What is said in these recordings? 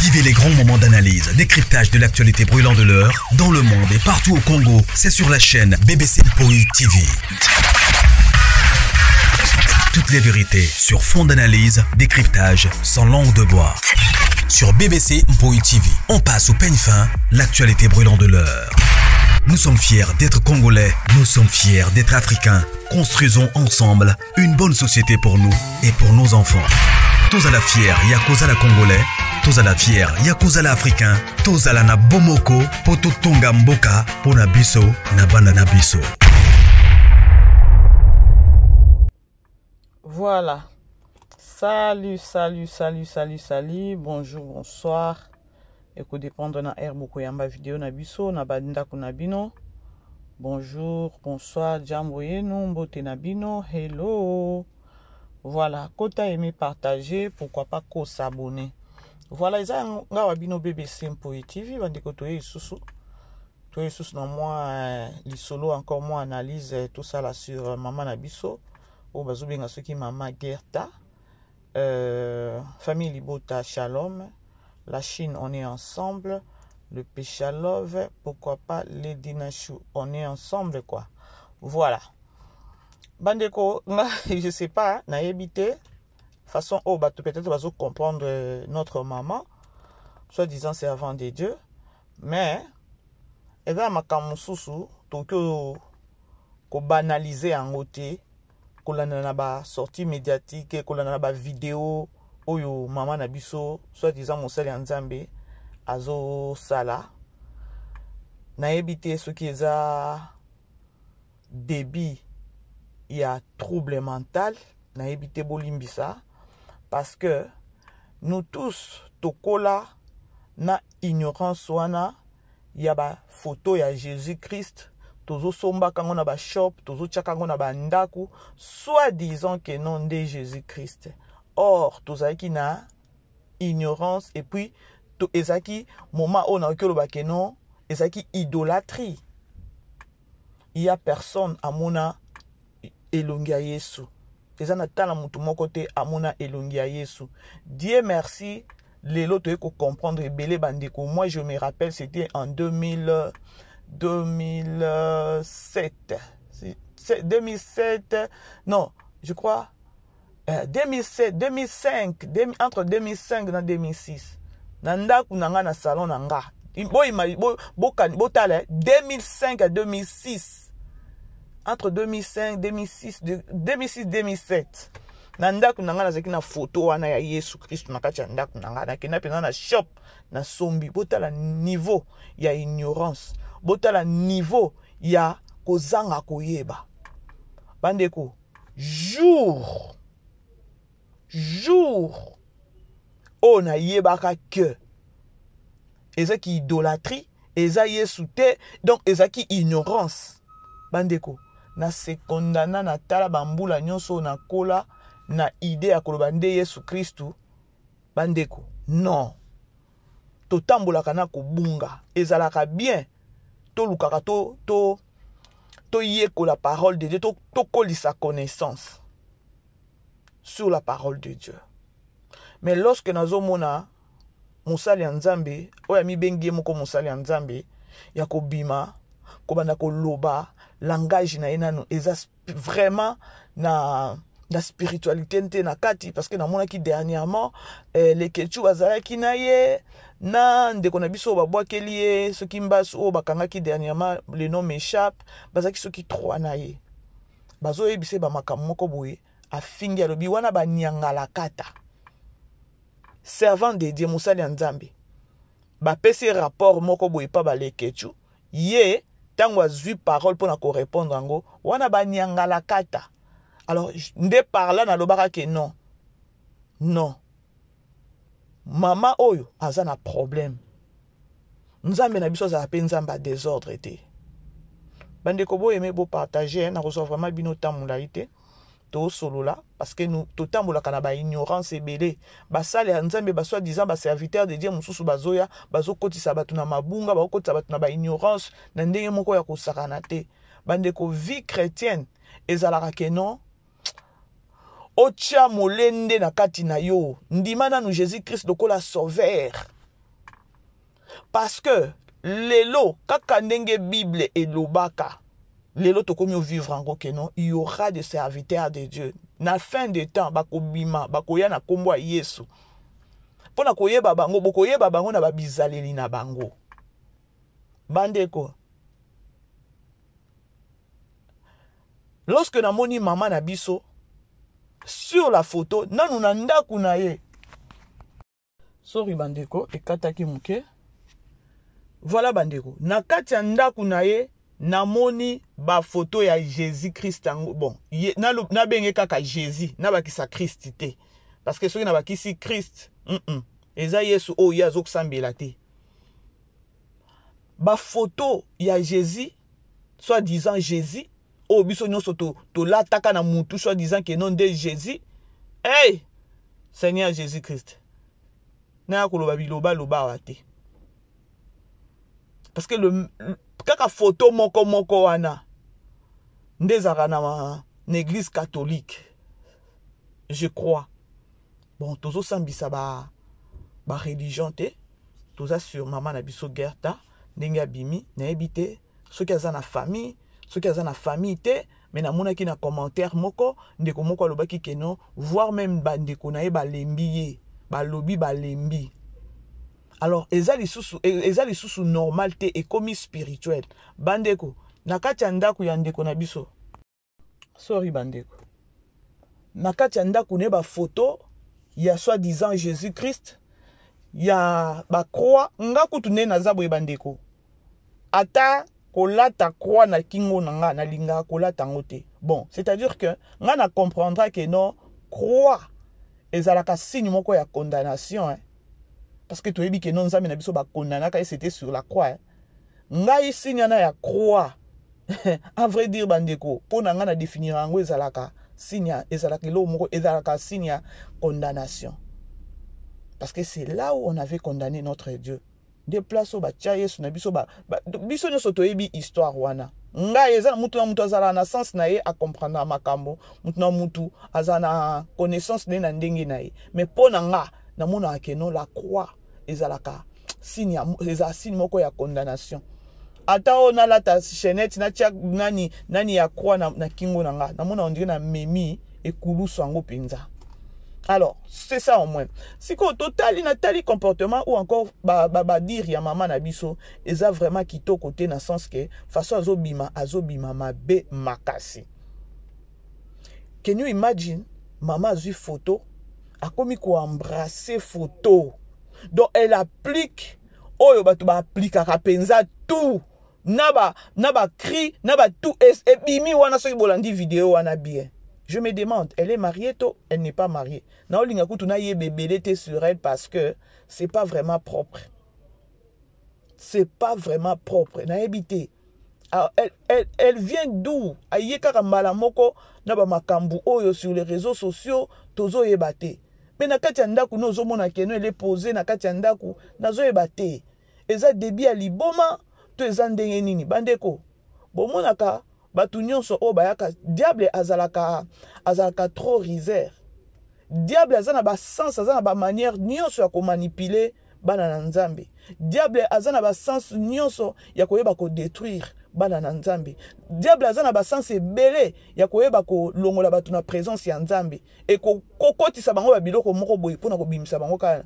Vivez les grands moments d'analyse, décryptage de l'actualité brûlante de l'heure, dans le monde et partout au Congo. C'est sur la chaîne BBC Mpoi TV. Toutes les vérités sur fond d'analyse, décryptage, sans langue de bois. Sur BBC Mpoi TV, on passe au peigne fin l'actualité brûlante de l'heure. Nous sommes fiers d'être Congolais, nous sommes fiers d'être Africains. Construisons ensemble une bonne société pour nous et pour nos enfants. Tous à la fière, Yakuza la Congolais, tous à la fière, Yakuza la Africain, tous à la na Bomoko, Poto Tonga Mboka, Pona Biso, na Bana na Biso. Voilà. Salut, salut, salut, salut, salut. Bonjour, bonsoir. Ekodépendre na heure bokoyamba video na biso na bandako na bino. Bonjour, bonsoir, jambo yenu, mbote na bino, hello. Voilà, kota aimer, partager, pourquoi pas ko s'abonner. Voilà, eza nga wa bino BBC Mpoyi TV, bandeko toye lisusu. Toye lisusu na mwa lisolo encore mwa analyse tosala sur mama na biso oyo bazobenga soki mama Gerta. Famille Libota, shalom. La Chine, on est ensemble. Le Péchalove, pourquoi pas Lady Nachou, on est ensemble quoi. Voilà. Bandeko, je sais pas, nayebi te façon oyo bato peut-être bazo comprendre notre maman, soi-disant servant de Dieu, mais eza na makambo mosusu tokoki kobanalize yango te, kolanda na basortie médiatique, kolanda na bavideo oyo mama na biso soi-disant mosali ya Nzambe azosala. Nayebi te soki eza début ya trouble mental, nayebi te, bolimbisa, parce que nous tous tokola na ignorance wana ya bafoto ya Jésus Christ. Tozosombaka yango na bashop, tozotiaka yango na bandako, soi-disant ke non, nde Jésus Christ. Or tozalaki na ignorance et puis ezalaki moment oyo nakoki oloba ke non, ezalaki idolâtrie. Il y a personne amona elongi ya Yesu, eza na tala motu moko te amona elongi ya Yesu. Dieu merci, lelo toyei kocomprendre ebele. Bandeko, moi je me rappelle, c'était en 2000, 2007, 2007, non, je crois 2007, 2005, entre 2005 na 2006, na ndako na nga, na salon na nga. Botala, 2005 à 2006, entre 2005, 2006, 2006, 2007, na ndako na ngai nazalaki na foto wana ya Yesu Kristu na kati ya ndako na ngai. Nakenda mpenza na shop, nasombi. Botala niveau ya ignorance, botala niveau ya kozanga koyeba. Bandeko, jour oyo nayebaka ke ezaki idolâtrie, eza Yesu te, donc ezalaki ignorance. Bandeko, na sekondana natala bambula nyonso oyo nakola na idée ya koloba nde Yesu Kristu. Bandeko, non, totambolaka na kobunga. Ezalaka bien tolukaka toyekola to parole de Dieu, tokolisa to connaissance sur la parole de Dieu. Mais lorsque nazomona mosali ya Nzambe oyo amibengi ye moko mosali ya Nzambe ya kobima kobanda koloba langage na ye, nanu eza vraiment na spiritualité te na kati, parce que namonaki dernièrement Lekechu bazalaki na ye na ndeko na biso oyo babwakeli ye soki mbasu oyo bakangaki dernièrement, le nom m'échappe. Bazalaki soki trois na ye, bazoyebisa ye bamakambo moko boye, afingi, alobi wana banyangalakata. Servant de Dieu, mosali ya Nzambe, bapesi rapport moko boye pa Balekechu. Ye ntango azwi parole mpona korépondre yango wana banyangalakata. Alors nde par là nalobaka ke non, non, mama oyo aza na problème. Nzambe na biso azala mpe Nzambe ya désordre te. Bandeko, boyeme, bopartage. Nakozwa vraiment bino temps molai te, tosolola, parce que nous totambolaka na baignorance ebele. Basali ya Nzambe, basoi-disant baserviteur de Dieu mosusu, bazoya bazokotisa bato na mabunga, bazokotisa bato na baignorance na ndenge moko ya kosakana te. Bandeko, vie chrétienne ezalaka ke non, otya molende na kati na yo, ndima nanu Jésus Christ lokola sauveur. Parce que lelo kaka ndenge Bible elobaka, lelo tokomi ovivre yango ke non, il y aura des serviteurs de Dieu na fin de temps, bakobima, bakoya na nkombo ya Yesu. Mpo na koyeba bango, bokoyeba bango na babizaleli na bango. Bandeko, lorsque namoni mama na biso sur la photo nanu na ndako na ye, sorry bandeko, ekataki moke. Voilà bandeko, na kati ya ndako na ye namoni bafoto ya Jésus Christ yango. Bon, nabenge kaka Jésus, nabakisa Christ te, parce que soki nabakisi Christ, eza Yesu oyo ye azokosambela te. Bafoto ya Jésus, soit disant Jésus oyo biso nyonso tolataka na mutu, soit disant ke non, nde Jésus. Hey Seigneur Jésus Christ, naya koloba bilobaloba awa te, parce que kaka photo moko moko wana nde ezalaka na église catholique, je crois. Bon, tozosambisa ba religion te, toza sur mama na biso Gerta ndenge abimi. Nayebi te soki aza na famille, soki aza na famille te, mais namonaki na commentaire moko, ndeko moko alobaki ke non, voire même bandeko na ye balembi ye, balobi balembi. Alors eza lisusu normal te, ekomi spirituel. Bandeko, na kati ya ndako ya ndeko na biso, sorry bandeko, na kati ya ndako ne, bafoto ya soi-disant Jésus Christ, ya bacroix. Nga kutu nde naza boye bandeko, ata kolata croix na kingo na nga, nalingaka kolata yango te. Bon, c'est-à-dire que nga na comprendra que non, croix ezalaka signe moko ya condamnation, hein? Parce que toyebi ke non, Nzambe na biso bakondanaka ye, c'était sur la croix, hein? Ngai signe wana ya croix, à vrai dire bandeko, mpo na ngai na définir yango, ezalaka signe, ezalaka eloko moko, ezalaka signe ya condamnation, parce que c'est là où on avait condamné notre Dieu, nde place oyo batia Yesu na biso. Biso nyonso toyebi histoire wana. Ngai eza na mutu na mutu azala na sens na ye, acomprendre makambo, mutu na mutu aza na connaissance na ye na ndenge na ye. Mais mpo na nga namonaka ke non, la croix ezalaka signe, ezala signe moko ya condamnation. Ata oyo nalata chaînette, natia nani nani ya croix na kingo na nga, namona on dirait na memi ekulusu yango mpenza. Alors c'est ça au moins. Sikoyo totali, natali comportement ou encore badire ba ya mama na biso, eza vraiment kitoko te, na sens ke façon azobima, azobima mabe makasi. Can you imagine, mama azwi photo, akomi koembrasser photo? Donc elle applique oyo bato baaplikaka mpenza, tout na bacri na batout ebimi wana. Soki bolandi video wana bien, je me demande, elle est mariée to elle n'est pas mariée? Naolinga kutu nayeba ebele te sur elle, parce que c'est pas vraiment propre, c'est pas vraiment propre. Nayebi te. Ah, elle vient d'où? Aye kaka mbala moko na bamakambo oyo sur les réseaux sociaux, tozoyeba te. Mais na kati ya ndako no, ozomona keno ele pose na kati ya ndako, nazoyeba te eza début ya liboma to eza ndenge nini. Bandeko, bomonaka bato nyonso oyo bayaka, diable azalaka trop rusé. Diable aza na basens, aza na bamanière nyonso ya komanipuler bana na Nzambe. Diable aza na basens nyonso ya koyeba kodétruire bana na Nzambe. Diable aza na basens ebele ya koyeba kolongola bato na présence ya Nzambe, ekokotisa bango babiloko moko boye mpona kobimisa bango kaka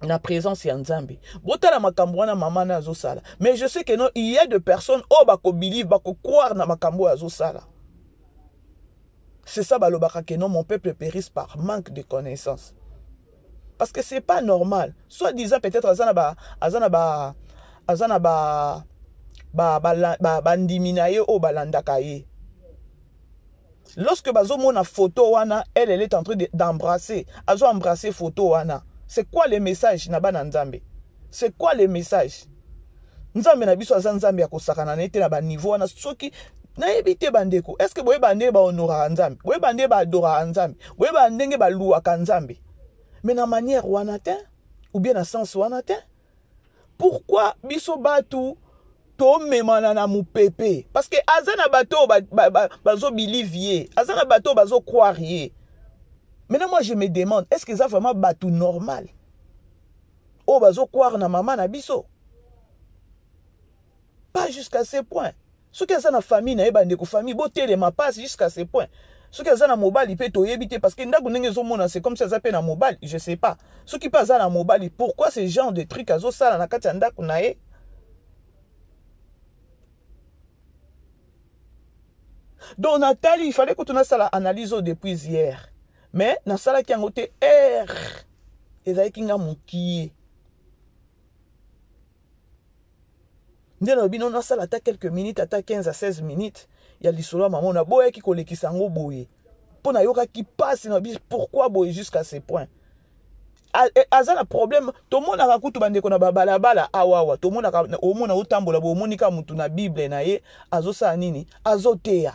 na présence ya Nzambe. Botala makambo wana mama na azosala. Mais je sais que non, il y a de personnes oyo bakobelieve, bakocroire na makambo oyo azosala. C'est ça balobaka que non, mon peuple périsse par manque de connaissance, parce que c'est pas normal. Soit disant peut-être aza na ba bandimi na ye oyo balandaka ye. Lorsque bazomona photo wana, elle, elle est en train d'embrasser, azo embrasser photo wana, c'est quoi le message na bana Nzambe? C'est quoi le message? Nzambe na biso aza Nzambe ya kosakana na ye te na baniveau wana. Soki nayebi te bandeko, est ce que boyeba ndenge bahonoraka Nzambe, boyeba ndenge baadoraka Nzambe, boyeba ndenge baluwaka Nzambe, mais na manière wana te, ou bien na sens wana te? Pourquoi biso bato tomemana na mopepe? Parce que aza na bato oyo bazobelieve ye, aza na bato oyo bazocroire ye. Maintenant moi je me demande, est ce que eza vraiment bato normal? oyo bazokware na mama na biso. Pas jusqu'à ce point. Soki aza na famille na ye, bandeko, famille botelema, pas jusqu'à ce point. Soki aza na mobali mpe toyebi te, parce que ndako ndenge ezomona, c'est comme si aza mpe na mobali, je sais pas. Soki mpe aza na mobali, pourquoi ce genre de truc azosala na kati ya ndako na ye? Donc natali, il fallait kutu nasala analyse oyo depuis hier, mais nasalaki yango te. R ezalaki nga mokie nde nalobi no nasala ata quelques minutes, ata 15 à 16 minutes ya lisolo ya mama. Naboyaki kolekisa yango boye mpo nayokaki mpasi. Na biso, pourquoi boye jusqu'à ce point? Aza na problème. Tomonaka kutu bandeko na babalabala awawa, tomonaka, omona otambola boye, omoni kaka motu na Bible na ye, azosala nini? Azoteya.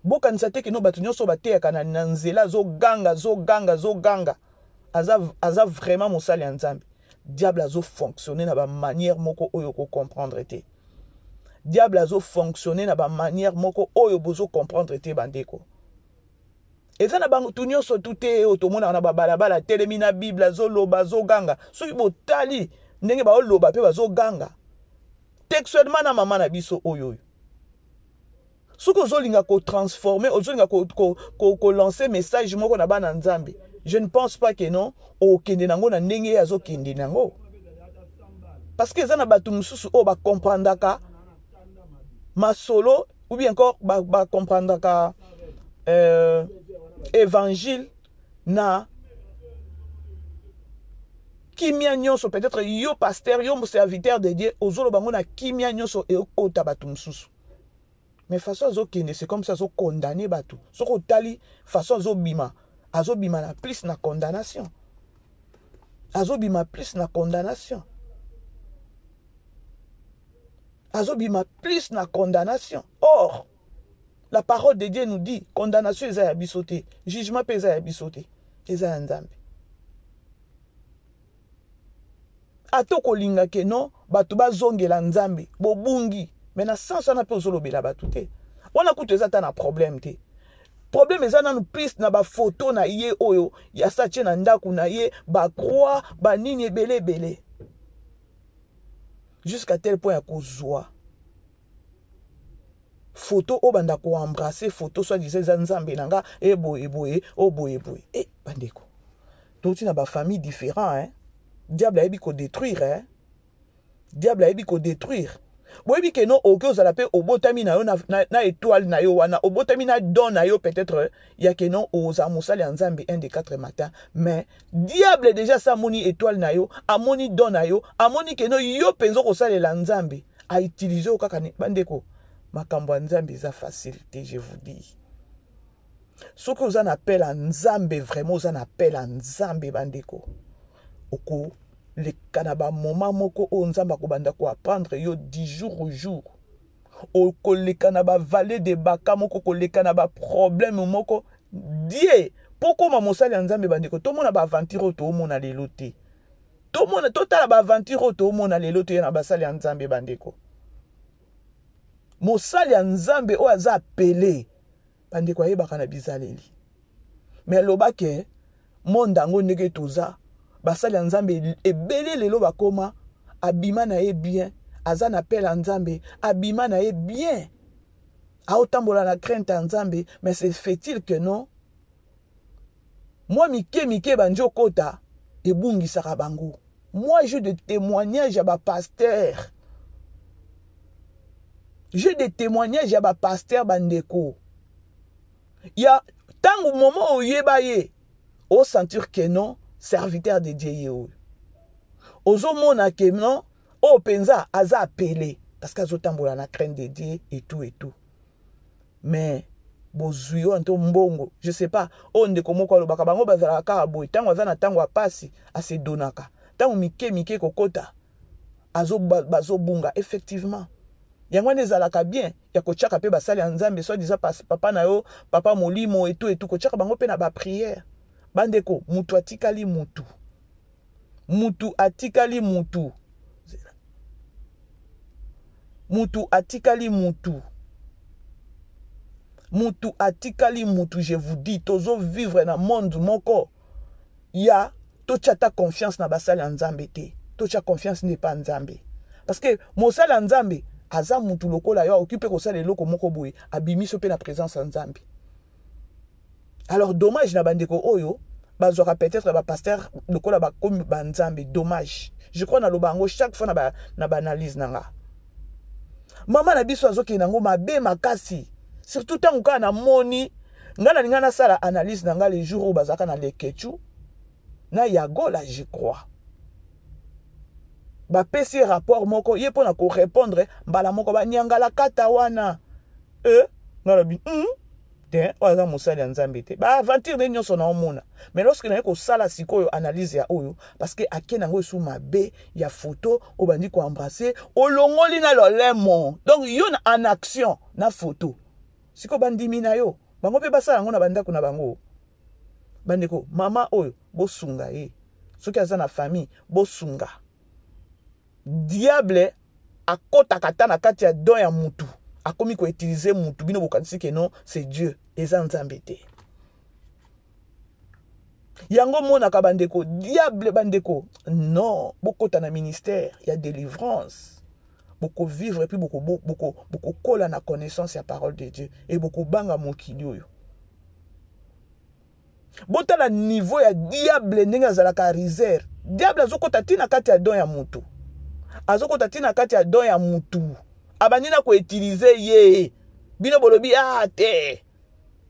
Bokanisa te kino bato nyonso bateyaka na nzela, azoganga, azoganga, azoganga, aza vraiment mosali ya Nzambe. Diable azofonctionne na bamanière moko oyo kocomprendre te. Diable azofonctionne na bamanière moko oyo bozocomprendre te. Bandeko, eza na bantu nyonso tu te oyo tomonaka na babalabala, atelemi na Bible, azoloba, azoganga. Soki botali ndenge baoloba mpe bazoganga textuellement na mama na biso oyo oyo, soki ozolinga kotransforme, ozolinga kolancer message moko na bana Nzambe, je ne pense pas que non, okende nango na ndenge ye azokende nango, parce que eza na bato mosusu oyo bakomprendaka masolo ou bien encore bakomprendaka évangile na kimia nyonso. Peut-être yo pasteur, yo serviteur de Dieu, ozoloba ngo na kimia nyonso, ekota bato mosusu, mais façon azokende, c'est comme ça azokondamne bato. Soki otali façon azobima, azobima na plus na condamnation, azobima plus na condamnation, azobima plus na condamnation. Or la parole de Dieu nous dit: condamnation eza ya biso te, jugement mpe eza ya biso te, eza ya Nzambe. Ata okolinga ke non, bato bazongela Nzambe, bobungi, mais na sens wana mpe ozolobela bato te. Wana kutu eza ata na problème te. Problème eza nanu plus na bafoto na ye oyo yasa tie na ndako na ye, bacroix, banini ebele ebele, jusqu'à tel point ya kozwa foto oyo banda koembrasser foto, soit disant eza Nzambe na nga, eboye boye, oyo boye boye. E bandeko, touti na bafamille différent, hein? Diable ayebi kodétruire, hein? Diable ayebi kodétruire. Boyebi ke no, okoki ozala mpe obotami na yo na étoile na yo wana, obotami na don na yo, peut-être ya ke non, ozala mosali ya Nzambe 1 de 4 matin, mais diable déjà sa amoni étoile na yo, amoni don na yo, amoni ke no, yo mpenza okosalela Nzambe, autilize yo kaka. Bandeko, makambo ya Nzambe eza facile te, je vous dis. Soki oza na appel ya Nzambe, vraiment oza na appel ya Nzambe, bandeko, okoleka na bamoma moko oyo Nzambe akobanda koapprendre yo du jour au jour. Okoleka na bavallée de Baka moko, koleka na baproblème moko die mpo koma mosali ya Nzambe. Bandeko, tomona baaventure oyo toomona lelo te. Tomona, totala baaventure oyo toomona lelo toye na basali ya Nzambe. Bandeko, mosali ya Nzambe oyo aza appelé, bandeko, ayebaka na bizaleli. Mais alobake monde yango ndenge toza, basali ya Nzambe ebele lelo bakoma, abima na ye bien, aza na appel ya Nzambe, abima na ye bien, aotambola na crainte ya Nzambe, mais se fait-il que non, mwa mike mike bandi okota ebungisaka bango. Moi, j'ai de témoignages ya bapasteur, j'ai des témoignages ya bapasteur. Bandeko, ya ntango moment oyeba ye, osentir ke non, serviteur de Dieu ye oyo, ozomona ke non, oyo mpenza aza appelé parce que azotambola na crainte de Dieu et tout et tout. Mais bozwi oyo nto mbongo, je sais pas, oyo ndeko moko alobaka, bango bazalaka kaka boye. Ntango aza na ntango ya pasi, asedonaka. Ntango mike mike kokota, bazobunga. Effectivement, yango wana ezalaka bien ya kotiaka mpe basali ya Nzambe, soit disant papa na yo, papa molimo etu etu, kotiaka bango mpe na baprière. Bandeko, mutu atikali mutu, mutu atikali mutu, mutu atikali mutu, mutu atikali mutu. Je vous dis, tozovivre na monde moko ya. Totia ata confiance na basali ya Nzambe te. Totia confiance nde epa Nzambe. Parce que mosali ya Nzambe aza mutu lokola yo, akoki mpe kosala eloko moko boye, abimisi yo mpe na présence ya Nzambe. Alors dommage na bandeko oyo bazwaka peut-être ba pasteur lokola bakomi ba Nzambe, dommage. Je crois naloba yango chaque fois na ba analyse na nga. Mama na biso azokende yango mabe makasi. Surtout ntango kaka namoni nga nalinga nasala analyse na nga le jour oyo bazalaka na Leketchou na Yagola, je crois. Bapesi ye rapport moko ye mpona korépondre mbala moko banyangala kata wana. Nga lobi te, oyo aza mosali ya Nzambe te. Ba aventure nde nyonso na omona. Mais lorsque naye kosala sikoyo analyse ya oyo, parce que ake nango esu mabe ya photo obandi koembrasser, olongoli na lolemo. Donc yo na en action na photo. Sikoyo bandimi na yo, bango mpe basala yango na bandako na bango. Bandeko, mama oyo bosunga ye. Soki aza na famille, bosunga. Diable akotaka ata na kati ya don ya mutu, akomi koutiliser mutu, bino bokanisi ke non, c'est Dieu, eza Nzambe te. Yango monaka bandeko, diable bandeko, non, bokota na ministère ya délivrance. Boko vivre et puis boko kola na connaissance ya parole de Dieu et boko banga mokili oyo. Botala niveau ya diable ndenge azalaka riser. Diable azokota ti na kati ya don ya mutu. Azokota ti na kati ya don ya mutu. Abandi na koutiliser ye. Bino bolobi, ah te.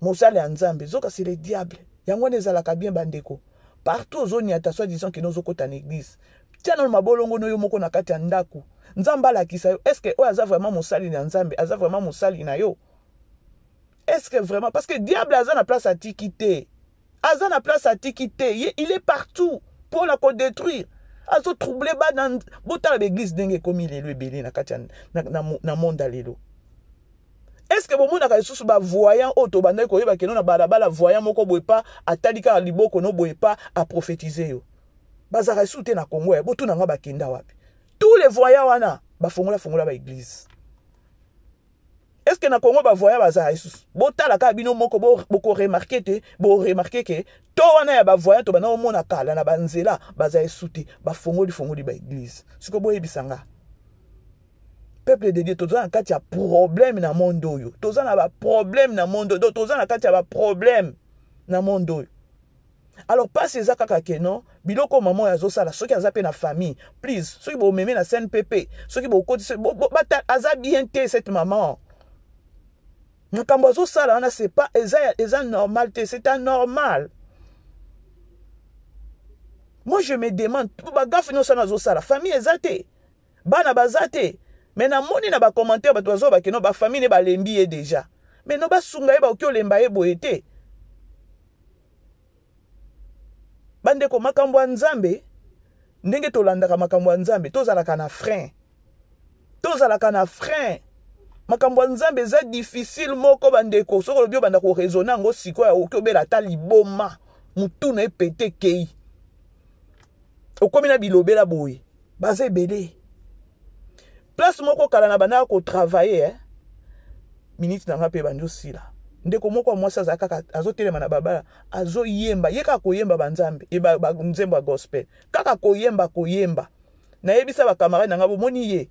Mosala ya Nzambe, zoka c'est le diable. Yango wana ezalaka bien bandeko. Partout ozoniata soit disant que nozokota na église. Tia nano mabolongo no yo moko na kati ya ndako. Nzambe alakisa yo, est-ce que oyo aza vraiment mosali na Nzambe, aza vraiment mosali na yo? Est-ce que vraiment, parce que diable aza na place atiki te. Aza na place atiki te. Ye, il est partout pour la ko détruire. Azo troubler ba na botala l'église ndenge ekomi lelo ebele na kati ya na monde ya lelo. Est-ce que bomonaka lisusu ba voyant oyo tobandaki koyeba keno na balabala voyant moko boye pa atali kaka liboko no boye pa a prophétiser yo? Bazalaka lisusu te na Congo ya botuna nga bakenda wapi? Tous les voyants wana bafongola fongola ba église. Est-ce que na Congo ba voyant bazala lisusu? Botala kaka bino moko, boko remarquer te, bo remarquer ke to wana ya ba voyant to bana omona kala na ba nzela bazala lisusu te, bafongoli fongoli ba église. Siko boyebisa nga. Peuple de Dieu, toza na kati ya problème na monde oyo. Toza na ba problème na monde oyo. Donc toza na kati ya ba problème na monde oyo. Alors passe eza kaka ke non, biloko maman oyo azosala, soki aza pe na famille, please, soki bomemi na CNPP, soki bokoti, soki bo, bo, bata, aza bien te cette maman. Makambo azosala wana, c'est pas, eza, eza normal te, c'est anormal. Moi je me demande, ba gaffe nyonso wana azosala, famille eza te, bana baza te. Mais namoni na ba commentaire bato bazoba ke non, ba famille ne balembi ye déjà. Mais non, basunga ye, bakoki olemba ye boye te. Bandeko, makambo ya Nzambe, ndenge tolandaka makambo ya Nzambe, tozalaka na frein. Tozalaka na frein. Makambo ya Nzambe eza difficile moko bandeko. Soki olobi obanda ko raisonner yango sikoyo, okoki obela ata liboma. Mutu na ye pete ekei. Okomi na bilobela boye. Baza ebele. Place moko kala na bandaka ko travailler, eh? Minute na nga pe bandi osila. Ndeko moko ya mwasi azalaka kaka azotelema na babala, azoyemba, ye kaka koyemba ba Nzambe, e ba nzembo ya gospel. Kaka koyemba, koyemba. Nayebisa ba camarade na nga, bomoni ye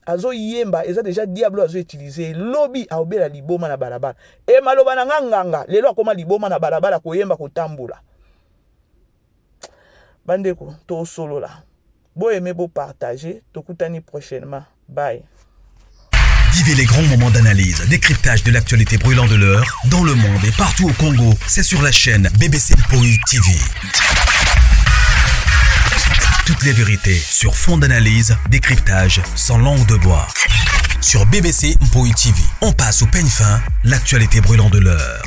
azoyemba, eza déjà diable azo utiliser lobi aobela liboma na balabala. E maloba na nga nganga, lelo akoma liboma na balabala koyemba kotambola. Bandeko, tosolola. Bo aimer, bo partager, tokutani prochainement. Bye. Vivez les grands moments d'analyse, décryptage de l'actualité brûlante de l'heure, dans le monde et partout au Congo. C'est sur la chaîne BBC Mpoi TV. Toutes les vérités sur fond d'analyse, décryptage, sans langue de bois. Sur BBC Mpoi TV, on passe au peigne fin l'actualité brûlante de l'heure.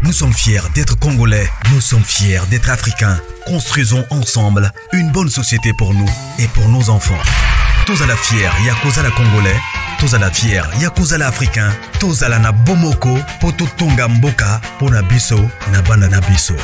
Nous sommes fiers d'être Congolais, nous sommes fiers d'être Africains. Construisons ensemble une bonne société pour nous et pour nos enfants. Tous à la fière, ya kozala Congolais, tous à la fière, ya kozala Africain, tous à la na bomoko, poto tonga mboka, pona biso, na bana na biso.